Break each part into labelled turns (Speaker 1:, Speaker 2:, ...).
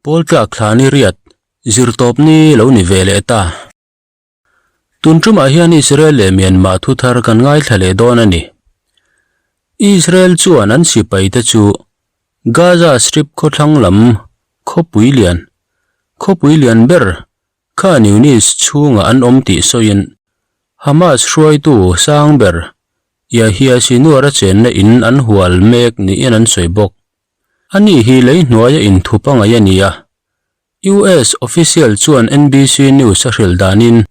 Speaker 1: Pawltlak thla ni riat zirtawp ni lo ni ve leh ta. Tun tumah hian Israel leh Myanmar thu thar kan ngaithla leh dawn a ni. Israel chuan an sipaite chu Gaza Strip khawthlang lam khawpui lian, khawpui lian ber Khan Yunis chhungah an awm tih sawiin Hamas hruaitu sang ber Yahya Sinwar a chenna in an hual mek niin an sawi bawk. Ani hi lei hnuaia inthup a ngaih a ni a. US official chuan NBC News a hrilh danin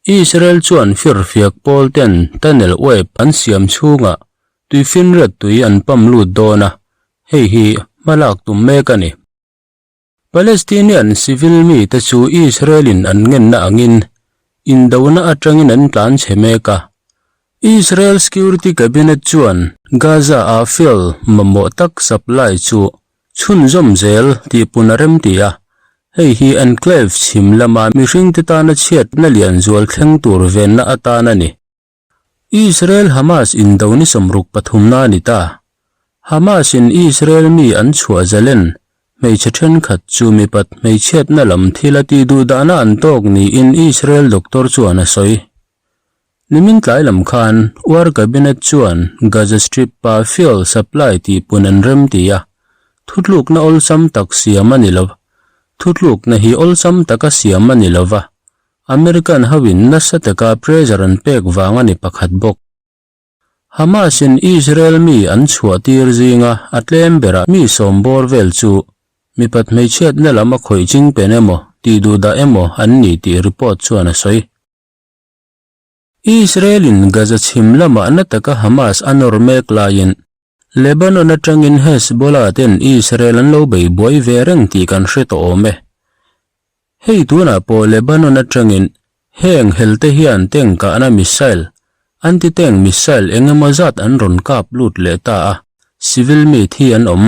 Speaker 1: Israel chuan firfiak pawl ten tunnel web an siam chhungah tuifinriat tui an pump lut dawn a, hei hi hmalak tum mek a ni. Palestinian civil mite chu Israel-in an ngenna angin indona atangin an tlan chhe mek a. Israel Security Cabinet chuan Gaza-a fuel mamawh tak supply chu chhunzawm zel tih pun a remti a, hei hi enclave chhim lama mihringte tana chhiatna lian zual thleng tur venna atan a ni. Israel-Hamas indo ni 63 na a ni ta. Hamas-in Israel mi an chhuah zalen hmeichhe thenkhat chu mipat hmeichhiatna lam thil a tih duh dahna an tawk niin Israel doctor chuan a sawi. Nimin tlai lam khan War Cabinet chuan Gaza Strip-a fuel supply tihpun an rem ti a, thutlukna awlsam tak siam a ni lo. Thutlukna hi awlsam taka siam a ni lo va, American hoin nasa taka pressure an pek vang a ni pakhat bawk. Hamas-in Israel mi an chhuah tir zinga a tlem berah mi sawm bawr vel chu mipat hmeichhiatna lam a khawih ching pen emaw tih duh dah emaw an ni tih report chuan a sawi. Israel-in Gaza chhim lamah na taka Hamas a nawr mek laiin Lebanon atangin Hezbollah ten Israel an lo bei buai ve reng tih kan hre tawh awm e. Hei tunah pawh Lebanon atangin heng helte hian tank kahna missile, anti-tank missile eng emaw zat an rawn kap lut leh ta a, civil mi thi an awm.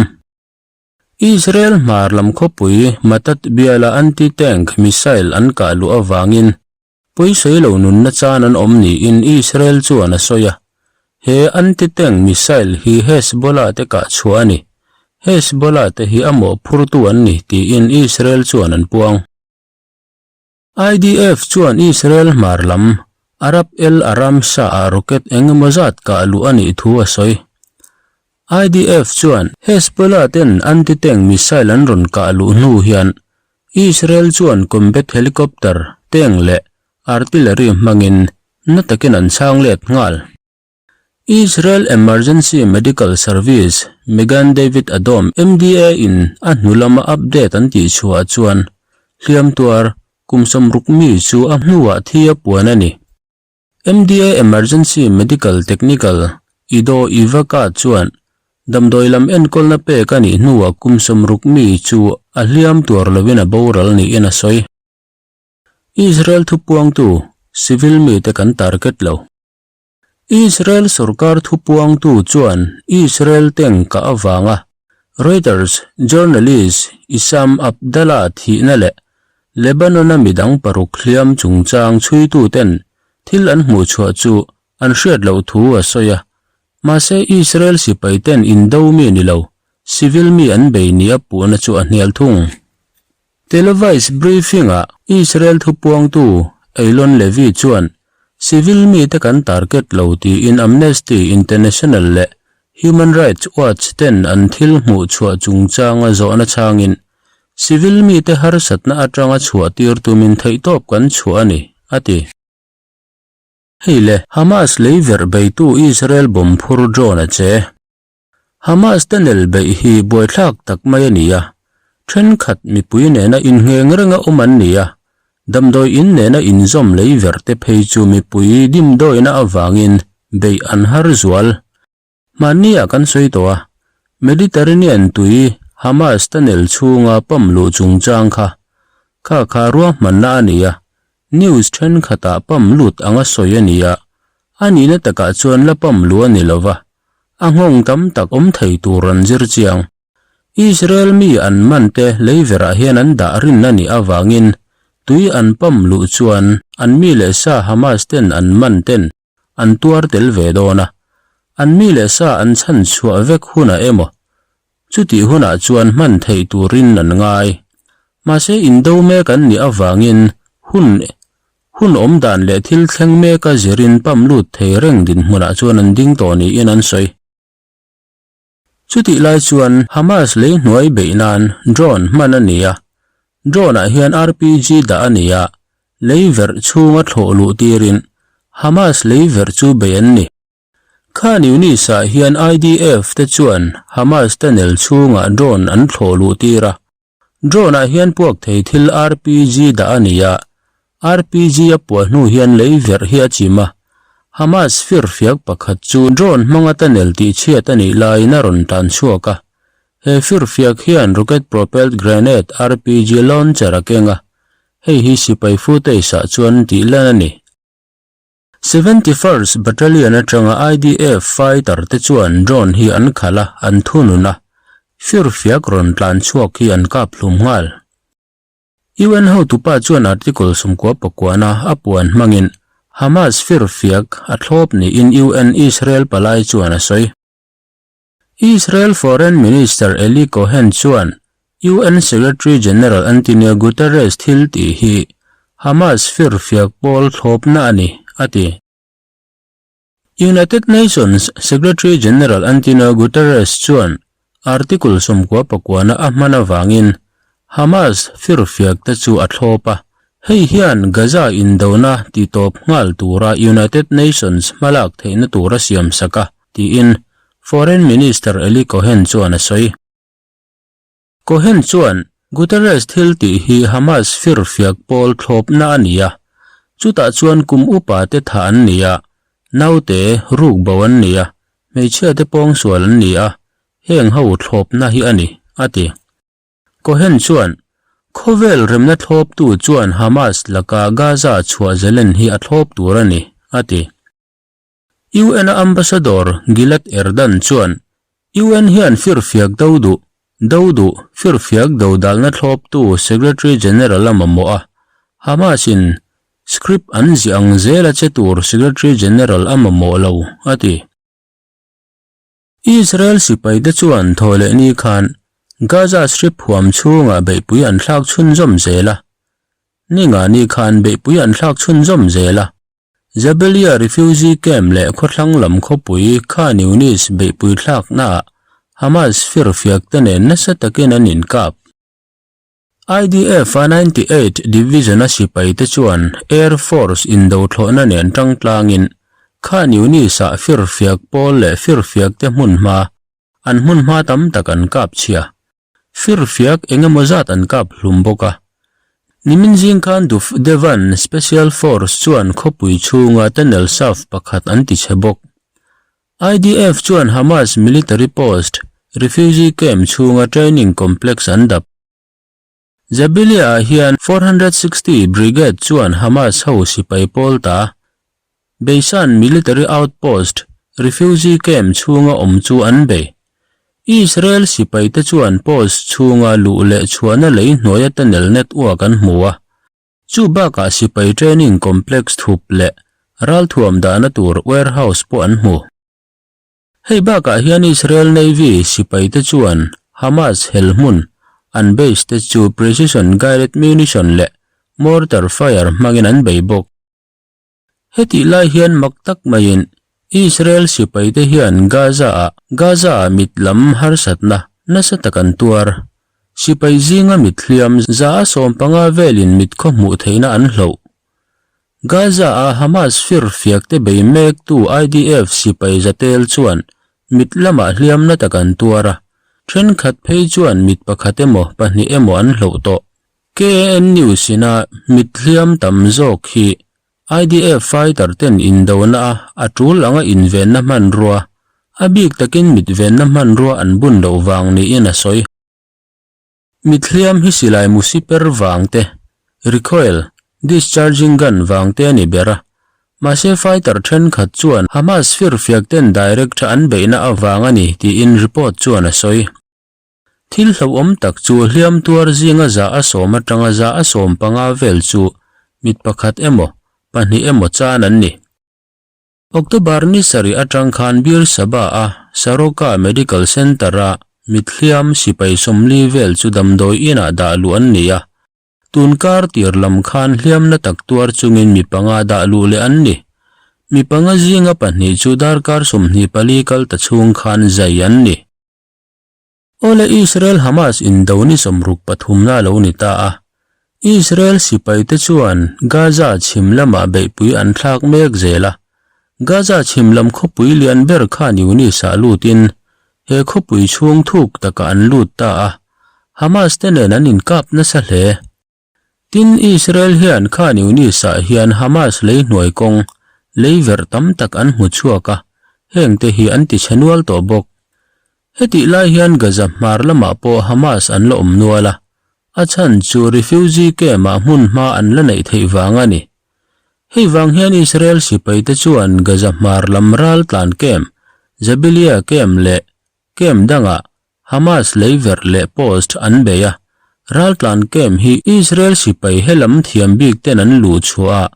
Speaker 1: Israel hmar lam khawpui Matat biala anti-tank missile an kah luh avangin Pawisawi lo nunna chan an awm niin Israel chuan a sawi a. He anti-tank missile hi Hezbollah te kah chhuah a ni. Hezbollah te hi a mawhphurtu an ni tiin Israel chuan an puang. IDF chuan Israel hmar lam Arab El Aramsha ah rocket eng emaw zat kah luh a nih thu a sawi. IDF chuan Hezbollah ten anti-tank missile an rawn kah luh hnu hian Israel chuan combat helicopter, tank leh artillery hmangin na takin an chhang let nghal. Israel Emergency Medical Service, Magen David Adom, MDA, in a hnu lama update an tih chhuah chuan hliam tuar kum 60 mi chu a hnuah thi a puan a ni. MDA Emergency Medical Technical Ido Ivaka chuan damdawi lam enkawlna pek a nih hnuah kum 60 mi chu a hliam tuar lovin a boral niin a sawi. Israel thupuangtu, civil mite kan target lo. Israel sorkar thupuangtu chuan Israel tank kah avanga Reuters journalist Issam Abdallah thihna leh Lebanon-a midang paruk hliam chungchang chhuituten thil an hmuhchhuah chu an hriat loh thu a sawi a. Mahse Israel sipaiten indo mi ni lo, civil mi an bei nia puhna chu a hnial thung. Televised briefing-ah Israel thupuangtu Eylon Levy chuan civil mite kan target lo tiin Amnesty International leh Human Rights Watch ten an thil hmuh chhuah chungchanga zawhna chhangin civil mite harsatna atanga chhuah tir tumin theihtawp kan chhuah a ni, a ti. Hei le, Hamas lei verh beitu Israel bomb phur drone a che. Hamas tunnel beih hi buaithlak tak mai a ni a, thenkhat mipui nena inngheng renga awm an ni a, damdawi in nena inzawm lei ver te phei chu mipui dimdawina avangin beih an har zual. Hmanni-ah kan sawi tawh a, Mediterranean tui Hamas tunnel chhunga pump luh chungchang kha kha kha ruahmanna a ni a, news thenkhatah pump lut anga sawi a ni a, a nihna takah chuan la pump luh a ni lo va. A nghawng tam tak awm thei tur an zir chiang. Israel mi an man te lei verah hian an dah rin a nih avangin tui an pump luh chuan an mi leh sa Hamas ten an man ten an tuar tel ve dawn a, an mi leh sa an chhan chhuah vek hunah emaw chutih hunah chuan hman theih turin an ngai. Mahse indo mek an nih avangin hun hun awm dan leh thil thleng meka zirin pump lut thei reng dinhmunah chuan an ding tawh niin an sawi. Chutih lai chuan Hamas lei hnuai beih nan drone hman a ni a, drone-ah hian RPG dah a ni a, lei verh chhunga thlawh luh tirin Hamas lei verh chu bei an ni. Khan Yunis-ah hian IDF te chuan Hamas tunnel chhungah drone an thlawh luh tir a. Drone-ah hian puak thei thil RPG dah a ni a, RPG a puah hnu hian lei verh hi a chim a. Hamas firfiak pakhat chu drone hmanga tunnel tihchhiat a nih laiin a rawn tan chhuak a. He firfiak hian rocket propelled grenade RPG launcher a keng a, hei hi sipai footage-ah chuan tihlan a ni. 71st Battalion atanga IDF fighter te chuan drone hi an khalh a, an thunun a, firfiak rawn tlan chhuak hi an kap hlum nghal. UN hotupa chuan Article 69 a puan hmangin Hamas firfiak a thlawp niin UN Israel palai chuan a sawi. Israel Foreign Minister Eli Cohen chuan UN Secretary General Antonio Guterres thil tih hi Hamas firfiak pawl thlawpna a ni, a ti. United Nations Secretary General Antonio Guterres chuan Article 69 a hman avangin Hamas firfiak te chu a thlawp a, hei hian Gaza indona titawp nghal tura United Nations hmalak theihna tur a siamsak a, tiin Foreign Minister Eli Cohen chuan a sawi. Cohen chuan, Guterres thil tih hi Hamas firfiak pawl thlawpna a ni a, chutah chuan kum upa te thah an ni a, naute ruk bo an ni a, hmeichhia te pawngsual an ni a, heng ho thlawpna hi a ni, a ti. Cohen chuan, Khawvel remna thlawptu chuan Hamas laka Gaza chhuah zelen hi a thlawp tur a ni, a ti. UN-a Ambassador Gilad Erdan chuan UN hian firfiak do duh, do duh, firfiak do dalna thlawptu Secretary General a mamawh a, Hamas-in script an ziah ang zela che tur Secretary General a mamawh lo, a ti. Israel sipaite chuan thawhlehni khan Gaza Strip huam chhungah beihpui an thlak chhunzawm zel a, ningani khan beihpui an thlak chhunzawm zel a. Jabalia Refugee Camp leh khawthlang lam khawpui Khan Yunis beihpui thlaknaah Hamas firfiak te nen nasa takin an inkap. IDF-a 98 Division-a sipai te chuan Air Force indo thlawhna nen tangtlangin Khan Yunis-ah firfiak pawl leh firfiak te hmunhma an hmunhma tam tak an kap chhia. Firfiak eng emaw zat an kap hlum bawk a. Nimin zing khan Duvdevan Special Force chuan khawpui chhunga tunnel shaft pakhat an ti chhe bawk. IDF chuan Hamas military post, refugee camp chhunga training complex an dap. Jabalia-ah hian 460 Brigade chuan Hamas ho sipai pawl ta Beisan military outpost, refugee camp chhunga awm chu an bei. Israel sipaite chuan post chhunga luh leh chhuahna lei hnuaia tunnel network an hmu a. Chu bakah sipai training complex thup leh ralthuam dahna tur warehouse pawh an hmu. Hei bakah hian Israel Navy sipaite chuan Hamas hel hmun an base te chu precision guided munition leh mortar fire hmangin an bei bawk. Hetih lai hian mak tak maiin Israel sipaite hian Gaza-ah Gaza-ah mit lam harsatna nasa tak an tuar. Sipai zinga mit hliam 115 velin mit khaw hmuh theihna an hloh. Gaza-a Hamas firfiakte bei mektu IDF sipai zatel chuan mit lamah hliamna tak an tuar a, thenkhat phei chuan mit pakhat emaw pahnih emaw an hloh tawh. KAN News ina mit hliam tam zawk hi IDF fighter ten indona a a tul anga invenna hmanrua, a bik takin mit venna hmanrua an bun loh vang niin a sawi. Mit hliam hi silai musi per vang te, recoil, discharging gun vang te a ni ber a. Mahse fighter thenkhat chuan Hamas firfiak ten direct an beihna avang a ni tiin report chuan a sawi. Thil hlauhawm tak chu hliam tuar zinga 110 atanga 115 vel chu mit pakhat emaw, pahnih emaw chan an ni. October ni sarih atang khan Bir Sabha-a Saroka Medical Centre-a mit hliam sipai 40 vel chu damdawi inah dah luh an ni a. Tun kar tir lam khan hliam na tak tuar chungin mi panga dah luh leh an ni. Mi panga zinga pahnih chu darkar 24 kal ta chhung khan zai an ni. Awle Israel-Hamas indo ni sawmruk pathumna a lo ni ta a. Israel sipaite chuan Gaza chhim lamah beihpui an thlak mek zel a. Gaza chhim lam khawpui lian ber khan Yunis-ah lutin he khawpui chhung thuk takah an lut ta a. Hamas te nen an inkap nasa hle. Tin, Israel hian Khan Yunis-ah hian Hamas lei hnuai kawng, lei verh tam tak an hmu chhuak a, hengte hi an ti chhe nual tawh bawk. Hetih lai hian Gaza hmar lamah pawh Hamas an la awm nual a, a chhan chu refugee camp-ah hmun hma an la neih theih vang a ni. Hei vang hian Israel sipaite chuan Gaza hmar lam ral tlan camp, Jabalia camp leh camp dangah Hamas lei verh leh post an bei a, raltlan camp hi Israel sipai helam thiam bik ten an luh chhuah a,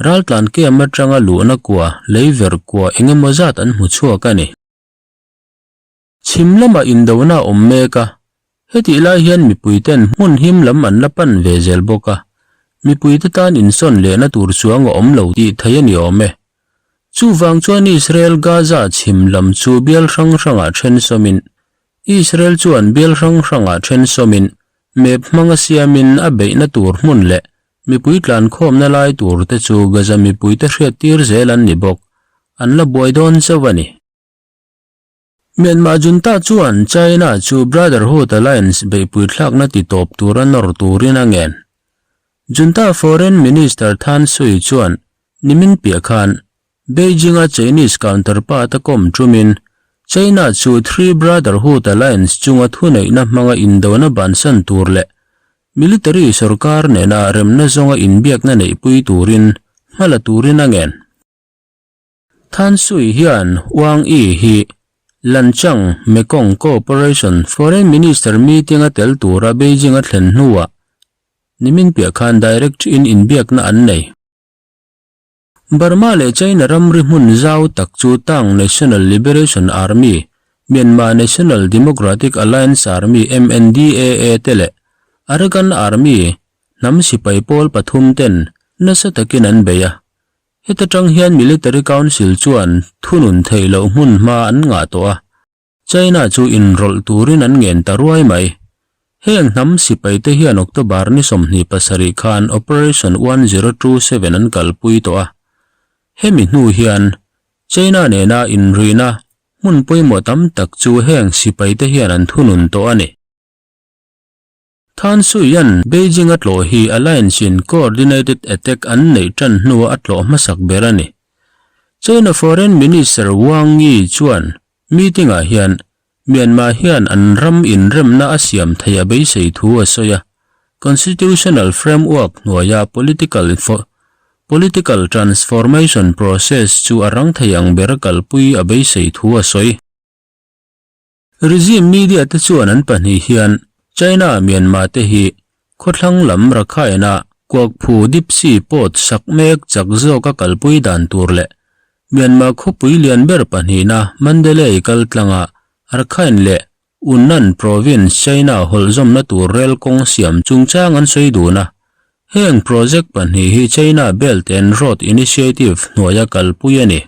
Speaker 1: raltlan camp atanga luhna kua lei verh kua eng emaw zat an hmu chhuak a ni. Chhim lamah indona a awm mek a, hetih lai hian mipui ten hmun him lam an la pan ve zel bawk a, mipui te tan insawn lehna tur chuang a awm lo tih theih a ni awm e. Chuvang chuan Israel Gaza chhim lam chu bial hrang hrangah then sawmin, Israel chuan bial hrang hrangah then sawmin, map hmanga siamin a beihna tur hmun leh mipui tlankhawmna lai tur te chu Gaza mipuite hriattir zel an ni bawk. An la buai dawn chauh a ni. Myanmar junta chuan China chu Brotherhood Alliance beihpui thlakna ti tawp tura nawr turin a ngen. Junta Foreign Minister Than Sui chuan nimin piah khan Beijing-a Chinese counterpart a kawm tumin China chu Three Brotherhood Alliance chunga thuneihna hmanga indona bansan tur leh military sorkar nena remna zawnga inbiakna neihpui turin hma la turin a ngen. Than Sui hian Wang Yi hi Lanchang Mekong Cooperation Foreign Minister meeting a tel tura Beijing a thlen hnuah nimin piah khan direct in inbiakna an nei. Burma leh China ramri hmun zau tak chu Tang National Liberation Army, Myanmar National Democratic Alliance Army, MNDAA, te leh Arakan Army hnam sipai pawl pathum ten nasa takin an bei a. Heta tang hian Military Council chuan thunun theih loh hmun hma an ngah tawh a, China chu inrawlh turin an ngen ta ruai mai. Heng hnam sipaite hian October ni 27 khan Operation 1027 an kalpui tawh a. Hemi hnu hian China nena inrihna hmun pawimawh tam tak chu heng sipaite hian an thunun tawh a ni. Than Sui-a'n Beijing a tlawh hi Alliance-in coordinated attack an neih tan hnua a tlawh hmasak ber a ni. China Foreign Minister Wang Yi chuan meeting-ah hian Myanmar hian an ram inremna a siam theih a beisei thu a sawi a, constitutional framework hnuaia political political transformation process chu a rang thei ang ber kalpui a beisei thu a sawi. Regime media te chuan an pahnih hian China Myanmar te hi khawthlang lam Rakhine-a Kuakphu Deep Sea Port sak mek chak zawka kalpui dan tur leh Myanmar khawpui lian ber pahnihna Mandalay kal tlanga Rakhine leh Yunnan Province China hawlhzawmna tur rel kawng siam chungchang an sawi dun a. Heng project pahnih hi China Belt and Road Initiative hnuaia kalpui a ni.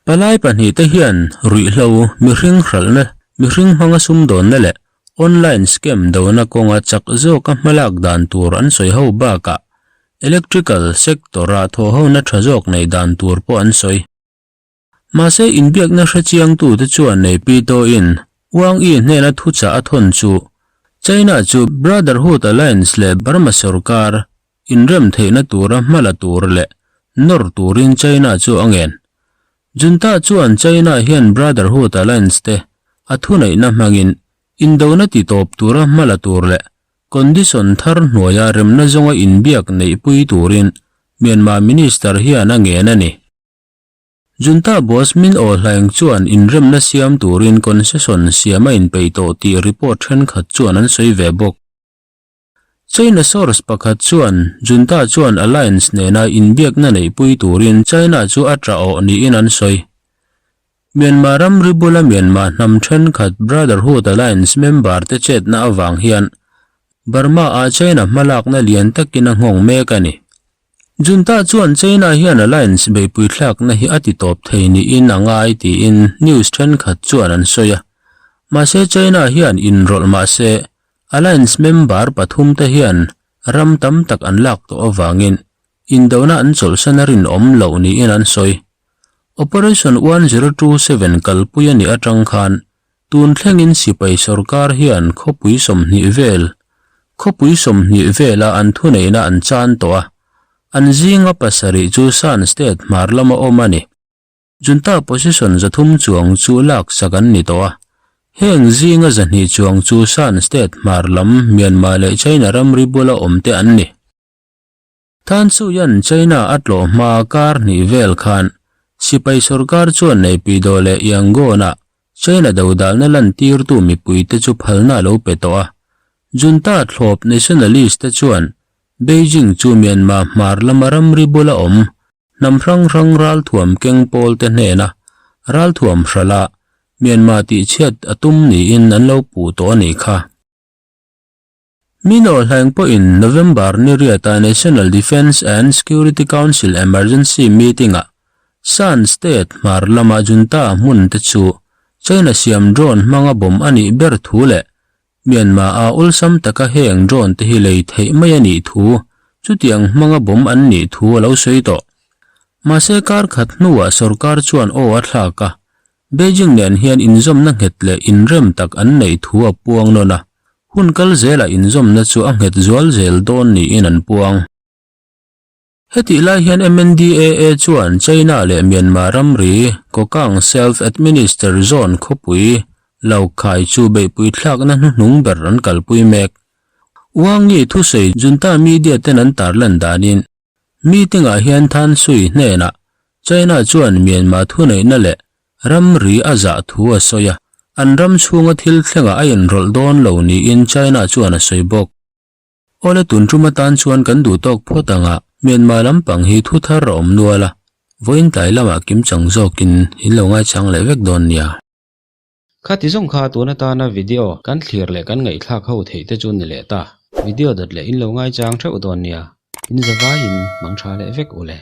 Speaker 1: Palai pahnihte hian ruihhlo, mihring hralhna, mihring hmanga sumdawnna leh online scam dona kawnga chak zawka hmalak dan tur an sawi ho bakah electrical sector-ah thawhhona tha zawk neih dan tur pawh an sawi. Mahse inbiakna hrechiangtute chuan nei pi tawhin Wang Yi hnena thuchah a thawn chu China chu Brotherhood Alliance leh Burma sorkar inrem theihna tura hma la tur leh nawr turin China chu a ngen. Junta chuan China hian Brotherhood Alliance te a thuneihna hmangin indona ti tawp tura hma la tur leh condition thar hnuaia remna zawnga inbiak neihpui turin Myanmar Minister hian a ngen a ni. Junta boss Min Aung Hlaing chuan inremna siam turin concession siam a inpeih tawh tih report thenkhat chuan an sawi ve bawk. China source pakhat chuan Junta chuan alliance nena inbiakna neihpui turin China chu a tah awh niin an sawi. Myanmar ramri bula Myanmar hnam thenkhat Brotherhood Alliance member te chetna avang hian. Burma-ah China hmalakna lian takin a nghawng mek a ni. Junta chuan China hian alliance beihpui thlakna hi a ti tawp thei niin a ngai tiin news thenkhat chuan an sawi a. Mahse China hian inrawlh mahse alliance member pathumte hian ram tam tak an lak tawh avangin indona an chawlhsan a rinawm loh niin an sawi. Operation 1027 kalpui a nih atang khan Tun thlengin sipai sorkar hian khawpui 20 vel khawpui 20 vela an thuneihna an chan tawh a, an zinga pasarih chu Shan State hmar lama awm a ni. Junta position 300 chuang chu laksak an ni tawh a, heng zinga 200 chuang chu Shan State hmar lam Myanmar leh China ramri bula awmte an ni. Tan Chuyan China a tlawh hma kar hnih vel khan sipai sorkar chuan Naypyidaw leh Yangon-ah China dodalna lantirtu mipuite chu phalna a lo pe tawh a. Junta thlawp nationalist te chuan Beijing chu Myanmar hmar lama ramri bula awm hnam hrang hrang ralthuam keng pawlte hnena ralthuam hralh a Myanmar tihchhiat a tum niin an lo puh tawh a nih kha. Min Aw Hlaing pawhin November ni riata National Defence and Security Council Emergency Meeting-ah Shan State hmar lama junta hmun te chu China siam drone hmanga bomb a nih ber thu leh Myanmar-a awlsam taka heng drone te hi lei theih mai a nih thu chutiang hmanga bomb an nih thu a lo sawi tawh. Mahse kar khat hnuah sorkar chuan aw a thlak a, Beijing nen hian inzawmna nghet leh inrem tak an neih thu a puang nawn a, hun kal zelah inzawmna chu a nghet zual zel dawn niin an puang. Hetih lai hian MNDAA chuan China leh Myanmar ramri Kokang Self-Administered Zone khawpui Laukhai chu beihpui thlakna hnuhnung ber an kalpui mek. Wang Yi thusawi junta media ten an tarlan danin Meeting-ah hian Than Sui hnenah China chuan Myanmar thuneihna leh ramri a zah thu a sawi a, an ram chhunga thil thlengah a inrawlh dawn lo niin China chuan a sawi bawk. Awle tun tum atan chuan kan duh tawk phawt anga Myanmar lampang hi thu thar a awm nual a, vawiin tlai lamah kimchang zawkin in lo ngaichang leh vek dawn nia.
Speaker 2: Khati zawng kha tun atana video kan thlir leh kan ngaihthlak ho theih te chu ni leh ta. Video dawt leh in lo ngaichang theuh dawn nia. In zavaiin mang tha leh vek u le.